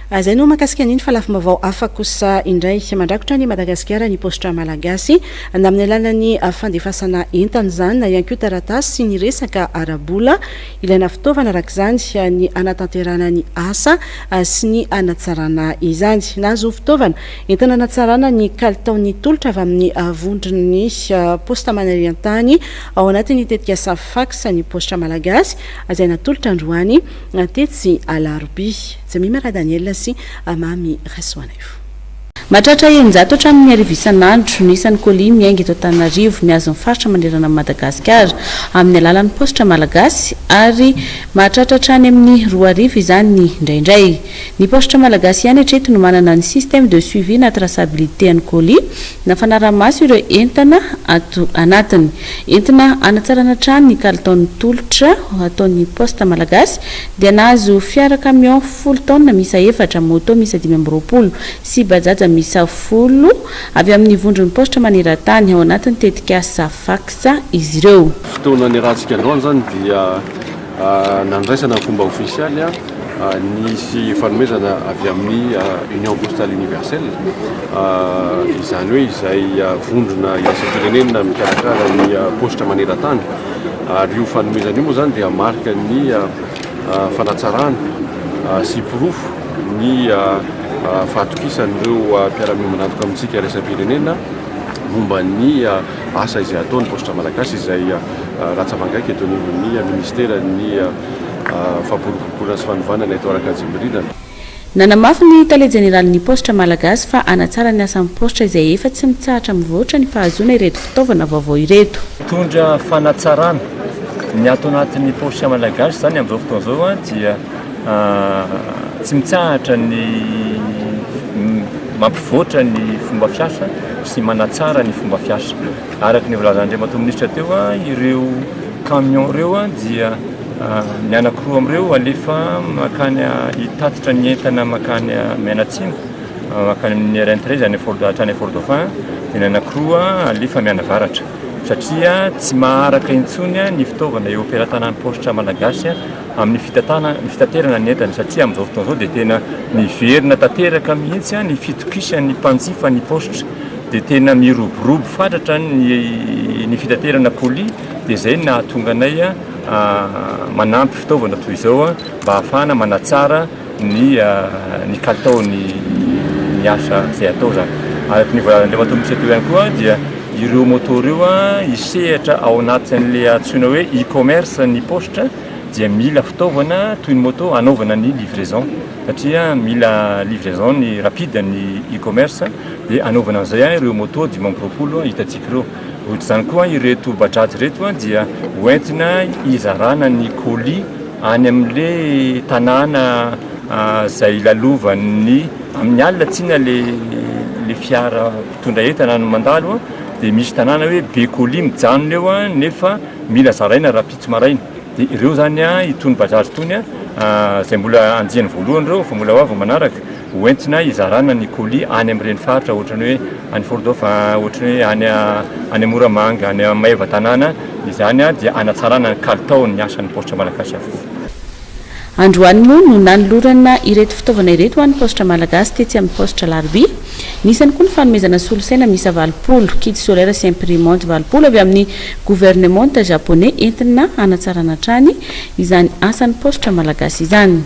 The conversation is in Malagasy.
Izay no mahakasika an'iny fa lafim-baovao hafa kosa indray. Mandrakotra an'i Madagasikara ny paositra malagasy na amin'ny alalan'ny fandefasana entana izany na ihany koa taratasy sy ny resaka ara-bola. Ilaina fitaovana araka izany ny hanatanterahana ny asa sy ny hanatsarana izany. Nahazo fitaovana entina hanatsarana ny kalitaon'ny tolotra avy amin'ny vondron'ny paositra maneran-tany ao anatin'ny tetikasa Fax ny paositra malagasy izay natolotra androany tetsy Alarobia. Jemima Radaniel sy Mamy Rasoanaivo. Mahatratra 600 hatramin'ny 1000 isan'andro ny isan'ny colis miainga eto Antananarivo mihazo ny faritra manerana an'i Madagasikara amin'ny alalan'ny paositra malagasy ary mahatratra hatrany amin'ny 2000 izany indraindray. Ny paositra malagasy ihany hatreto no manana ny système de suivi na traçabilité an'ny colis na fanaraha-maso ireo entana ato anatiny. Entina hanatsarana hatrany ny kalitaon'ny tolotra ataon'ny Poste Malagasy dia nahazo fiara camion 10 taonina miisa efatra, moto miisa 25 sy bajaja miisa 10 avy amin'ny vondron'ny paositra maneran-tany ao anatin'ny tetikasa Fax izy ireo. Fotoana niarahantsika androany izany dia nandraisana amin'ny fomba ofisialy nisy fanomezana avy amin'ny Union Postale Universelle, izany hoe izay vondrona iraisam-pirenena mikarakara ny paositra maneran-tany. Ary io fanomezana io moa izany dia marika ny fanatsarana sy porofo ny fahatokisan'ireo mpiara-miombon'antoka amintsika iraisam-pirenena momba ny asa izay ataon'ny paositra malagasy izay ratsa-mangaika eto anivon'ny ministeran'ny fampiroboroboana sy fanovana ny eto Arakajimirirana. Nanamafy ny tale jeneralin'ny paositra malagasy fa hanatsara ny asan'ny paositra izay efa tsy mitsahatra mivoatra ny fahazoana ireto fitaovana vaovao ireto. Mitondra fanatsarana ny ato anatin'ny paositra malagasy izany amin'izao fotoana izao dia tsy mitsahatra ny mampivoatra ny fomba fiasa sy manatsara ny fomba fiasa. Araka ny voalazan'Andriamatoa Minisitra teo, ireo camion ireo dia ny anankiroa amin'ireo alefa mankany hitatitra ny entana mankany mianatsimo, mankany amin'ny RN 13 any Fort hatrany Fort Dauphin, dia ny anankiroa alefa mianavaratra satria tsy maharaka intsony ny fitaovana eo am-pelatanan'ny paositra malagasy amin'ny fitatana ny fitaterana ny entana satria amin'izao fotoana izao dia tena miverina tanteraka mihitsy ny fitokisan'ny mpanjifa ny paositra dia tena miroborobo fatratra ny ny fitaterana colis dia izay no nahatonga anay manampy fitaovana toy izao mba hahafahana manatsara ny ny kalitaon'ny ny asa izay atao izany. Araka ny voalazan'Andriamatoa Minisitra teo ihany koa dia ireo moto ireo hisehatra ao anatin'ilay antsoina hoe e-commerce ny paositra dia mila fitaovana toy ny moto hanaovana ny livraison satria mila livraison ny rapide ny e-commerce dia hanaovana an'izay ireo moto 25 hitantsika ireo. Ohatr'izany koa ireto bajaj ireto dia hoentina hizarana ny colis any amin'le tanàna izay lalovan'ny amin'ny alina tsinona le le fiara mpitondra entana no mandalo dia misy tanàna hoe be colis mijanona eo nefa mila zaraina rahampitso maraina dia ireo zany itony bajaj itony izay mbola andiany voalohany ireo fa mbola ho avy manaraka hoentina hizarana ny colis any amin'ireny faritra ohatran'ny hoe any Fort Dauphin, ohatran'ny hoe any any Moramanga, any Maevatanàna, izany dia hanatsarana ny kalitaon'ny asan'ny paositra malagasy avokoa. Androany moa no nanolorana ireto fitaovana ireto ho an'ny paositra malagasy tetsy amin'ny paositra Alarobia. Nisy ihany koa ny fanomezana solosaina miisa 80, kit solaire sy imprimante 80 avy amin'ny governemanta japonais entina hanatsarana hatrany izany asan'ny paositra malagasy izany.